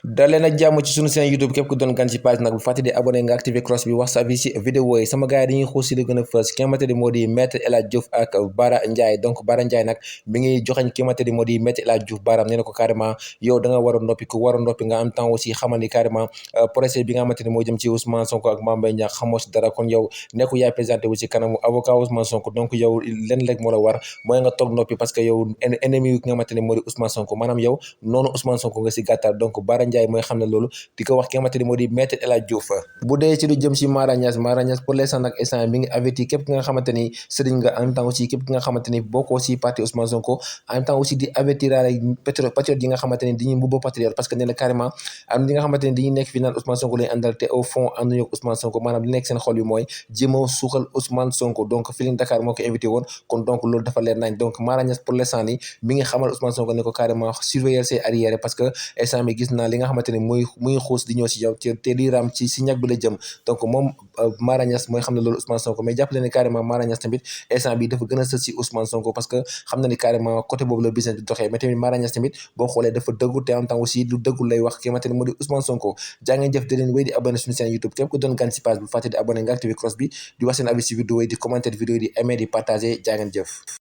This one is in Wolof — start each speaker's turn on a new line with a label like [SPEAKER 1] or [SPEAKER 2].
[SPEAKER 1] daleen ak jàmm ci sunu seen YouTube képp ku doon gan ci page nag bu fàtte di abonné nga activé cloche bi wax sa avis ci vidéo yi sama gars yi dañuy xuus si li gën a fës ki nga xamante ni moo di Maître El Hadji Diouf ak Bara Ndiaye donc Bara Ndiaye nag mi ngi joxañ ki nga xamante ni moo di Maître El Hadji Diouf baaraam nee na ko carrément yow da nga war a noppi ku war a noppi nga am temps aussi xamal ni carrément procès bi nga xamante ni moo jëm ci Ousmane Sonko ak Mame Mbaye Niang xamoo si dara kon yow nekku yaay présenté wu ci kanamu avocat Ousmane Sonko donc yow len rek moo la war mooy nga toog noppi parce que yow ennemi yi ki nga xamante ni moo di Ousmane Sonko maanaam yow noonu Ousmane Sonko nga si gàttal donc Bara Ndiaye mooy xam ne loolu di ko wax ki nga xamante ni moo di Maître El Hadji Diouf bu dee ci lu jëm ci Mara Niass pour l'instant nag instant mi ngi averti képp ki nga xamante ni sëriñ nga en même temps aussi képp ki nga xamante ni bokkoo ci parti Ousmane Sonko en même temps aussi di avertir patriote yi nga xamante ni dañuy mbubboo patriote parce que nee na carrément am ñi nga xamante ni dañuy nekk fi naan Ousmane Sonko lañu àndal te au fond ànduñu ak Ousmane Sonko maanaam li nekk seen xol bi mooy jéemoo suuxal Ousmane Sonko donc Feeling Dakar moo ko invité woon kon donc loolu dafa leer nañ donc Mara Niass pour l'instant ni mi ngi xamal Ousmane Sonko ne ko carrément surveiller ses arrières parce que instant mi gis naa li nga xamante ni muy xuus di ñëw si yow te di raam ci si ñag bi la jëm donc moom Mara Niass mooy xam ne loolu Ousmane Sonko mais jàpp leen ne carrément Mara Niass tamit instant bi dafa gën a sës si Ousmane Sonko parce que xam na ni carrément côté boobu la business di doxee mais tamit Mara Niass tamit boo xoolee dafa dëggu te en même temps aussi lu dëggul lay wax ki xamante ni moo di Ousmane Sonko jaa ngeen jëf di leen wéy di abonné suñu chaîne YouTube képp ku doon gan si page bu fàtte di abonné nga activé cloche bi di wax seen avis si vidéo yi di commenter vidéo yi di aimer di partager jaa ngeen jëf